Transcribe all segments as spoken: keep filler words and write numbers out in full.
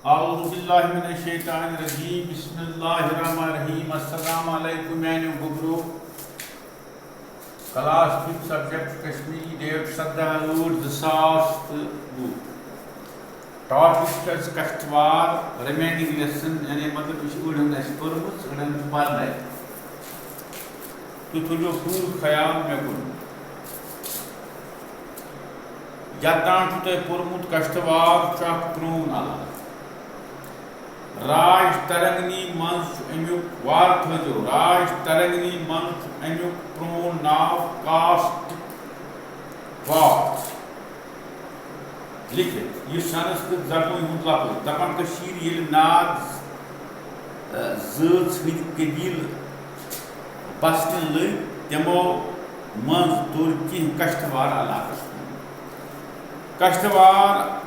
اعوذ باللہ من الشیطان الرجیم، بسم اللہ الرحمن الرحیم۔ السلام علیکم میانیو گوبرو۔ Class fifth, subject Kashmiri, date سدہ ٲٹھ زٕ ساس تہٕ وُہ۔ ٹاپک چھُ اَسہِ کشتوار، ریمیننگ لیسن، یعنی مطلب یہِ چھِ أڑۍ ہن اَسہِ پٔرمٕژ، أڑۍ ہن چھِ پرنے۔ تُہۍ تھٲیزیو پوٗرٕ خیال مےٚ کُن۔ یتھ تام چھُ تۄہہِ پوٚرمُت، کشتوار چھُ اکھ پرون علاقہٕ۔ راج ترنگنی منٛز چھُ امیُک، وار تھٲوزیو، راج ترنگنی منٛز چھُ امیُک پرون ناو کاسٹ واٹھ لیکھِتھ۔ یہِ سنسکرت زبٲنۍ ہُنٛد لفظ، دپان کٔشیٖر ییٚلہِ ناد، ٲ، زٲژ ہٕنٛدۍ قبیٖلہٕ بسنہِ لٔگۍ، تِمو منٛز توٚر کینٛہہ کشتوار علاقس کُن۔ کشتوار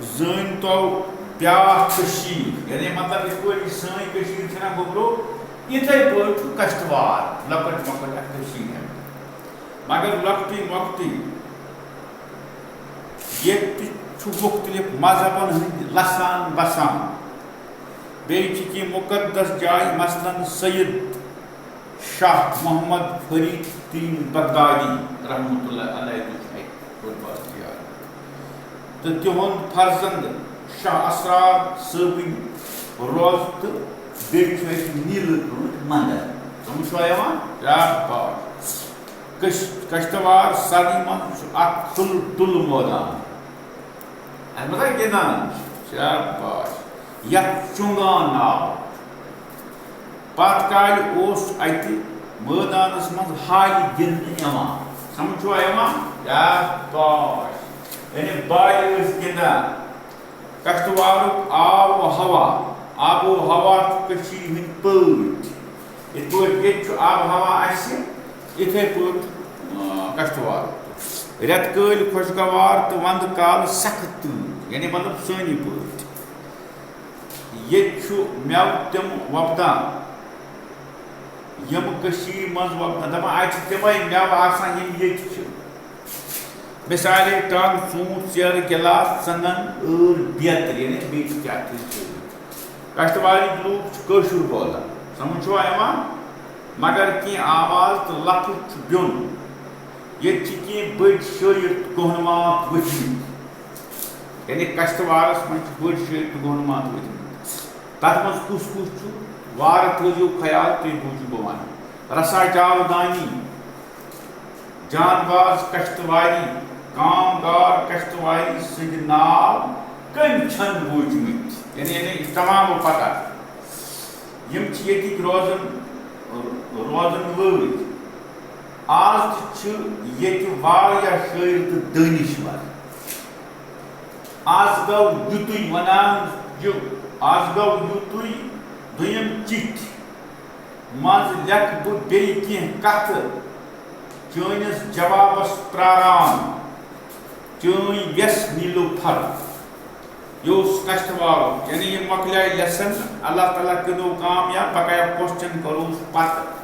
زٲنۍ تو بیٛاکھ کٔشیٖر، یعنی مطلب یِتھ پٲٹھۍ یہِ سٲنۍ کٔشیٖر چھَنہ گوٚبرو، یِتھَے پٲٹھۍ چھُ کشتوار لۄکٕٹ مۄکٕٹ اَکھ کٔشیٖر ہٮ۪مہٕ۔ مگر لۄکٹُے مۄکٹُے ییٚتہِ تہِ چھُ مُختلف مذہبن ہٕنٛدۍ لسان بسان۔ بیٚیہِ چھِ کینٛہہ مُقدس جایہِ، مثلاً سید شاہ محمد فرید الدین بغدادی رحمتہ اللہ علیہ تہِ چھُ اَتہِ بوٚڑ بار زیارت۔ تہٕ تِہُنٛد فرزند شاہ اسرار صٲبٕنۍ روزٕ تہٕ بیٚیہِ چھُ اَتہِ نیٖلہٕ کٔنٛڈۍ مندر۔ سمجھ چھُوا یِوان؟ کیا بات۔ کش-، کشتوار سردی منٛز چھُ اکھ کھُلہٕ ڈُلہٕ مٲدان۔ اَتھ منٛز ہا گِنٛدان چھِ۔ شاباش۔ یَتھ چُنٛگان ناو۔ پتھ کالہِ اوس اَتہِ مٲدانَس منٛز ہالہِ گِنٛدنہٕ یِوان۔ سمجھ چھُوا یِوان؟ شاباش۔ یعنی بالہِ ٲسۍ گِنٛدان۔ کشتوارُک آب و ہوا، آب و ہوا چھُ کٔشیٖرِ ہٕنٛدۍ پٲٹھۍ۔ یِتھ پٲٹھۍ ییٚتہِ چھُ آب و ہوا اَسہِ، یِتھَے پٲٹھۍ چھُ، آ، کشتوارُک۔ رٮ۪تہٕ کٲلۍ خۄشگوار تہٕ وَندٕ کالہٕ سخت تۭر، یعنی مطلب سٲنی پٲٹھۍ۔ ییٚتہِ چھُ مٮ۪وٕ تِم وۄپدان، یِم کٔشیٖرِ منٛز وۄپدان۔ دَپان، اَتہِ چھِ تِمَے مٮ۪وٕ آسان، یِم ییٚتہِ چھِ۔ مثالے، ٹنگ، ژوٗنٛٹھ، ژیرٕ، گِلاس، ژٕنَن، ٲر، بیترِ، یعنی بیٚیہِ تہِ کیٛاہ تہِ چھِ۔ کشتوارٕکۍ لوٗکھ چھِ کٲشُر بولان، سمجھ چھُوا یِوان؟ مگر کینٛہہ آواز تہٕ لفظ چھُ بیوٚن۔ ییٚتہِ چھِ کینٛہہ بٔڑۍ شٲعر تہٕ گۄنٛہہ مات ؤتھمٕتۍ۔ یعنی کشتوارس منٛز چھِ بٔڑۍ شٲعر تہٕ گۄنٛہہ مات ؤتھمٕتۍ۔ تَتھ منٛز کُس کُس چھُ؟ وارٕ تھٲوزیو خیال، تُہۍ بوٗزِو بہٕ وَنہٕ۔ رسا جاودانی، جان باز کشتواری، کام گار کشتواری سٕنٛدۍ ناو کٔمۍ چھَن بوٗزمٕتۍ؟ یعنی، یعنی یہِ تمام پتہ۔ یِم چھِ ییٚتِکۍ روزن، روزن وٲلۍ۔ آز تہِ چھِ ییٚتہِ واریاہ شٲعر تہٕ دٲنِشور۔ آز گوٚو یُتُے وَنان زِ، آز گوٚو یُتُے، دوٚیِم چِٹھۍ منٛز لیکھٕ بہٕ بیٚیہِ کینٛہہ کَتھٕ، چٲنِس جوابَس پرٛاران، چٲنۍ وٮ۪س نیٖلوفر۔ یہِ اوس کشتوارُک، یعنی یہِ مۄکلیٛاے lesson۔ اللہ تعالیٰ کٔرِو کامیاب، بقایا question کَرو أسۍ پَتہٕ۔